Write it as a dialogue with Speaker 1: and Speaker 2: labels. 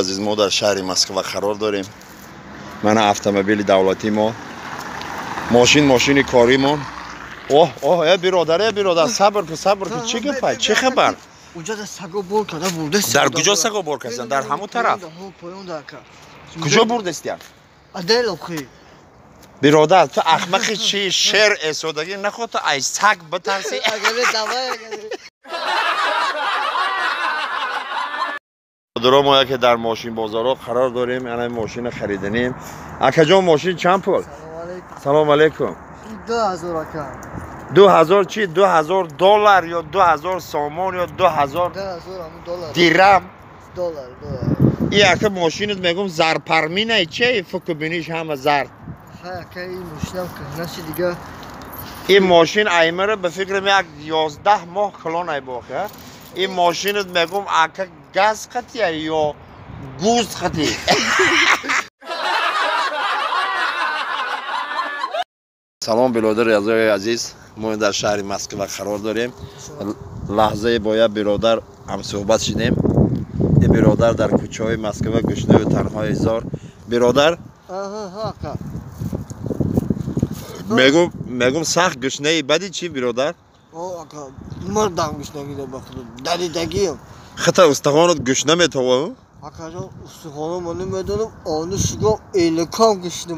Speaker 1: Азиз, мо дар шаҳри Москва қарор дорем. Мана автомобили давлатии мо, мошин, мошини коримон. Оҳ, оҳ, э биродар, э биродар, сабр кун, сабр кун. Чӣ гапай, чӣ хабар? Дар куҷо саго бор карданд? Дар ҳамон тараф куҷо бурдестиян? Биродар, ту ахмақи чи, шер эсодагӣ нахоҳ, ту ай саг битарсӣ? Дуро, мо яке дар мошинбозорҳо қарор дорем. Ана мошина хариданем. Акаҷон, мошин чанд пул? Салом алейкум. 2000 чи? 2000 доллар ё 2000 сомон ё 2000 дирам? И ака, мошинат, мегум, зарпарминай че, фуку биниш ҳама зард. Ин мошин аймара, ба фикрам, як 11 моҳ калонай бохи. Ин мошинат, мегум, ака, газ қатия ё гуз қати? Салом, билодари азиз, мо дар шаҳри Москва қарор дорем. Лаҳзае бо як биродар ҳамсӯҳбат шудем. Ин биродар дар кӯчаҳои Москва гушнаю танҳои зор. Биродар, мегум, сахт гушнаи бади чӣ, биродар?
Speaker 2: Мардам гушнагида, ба худо, даридагиам.
Speaker 1: Хата устахонат гушна метова?
Speaker 2: Акаҷон, устухоно ма намедонам, ону шугом элакам гушна.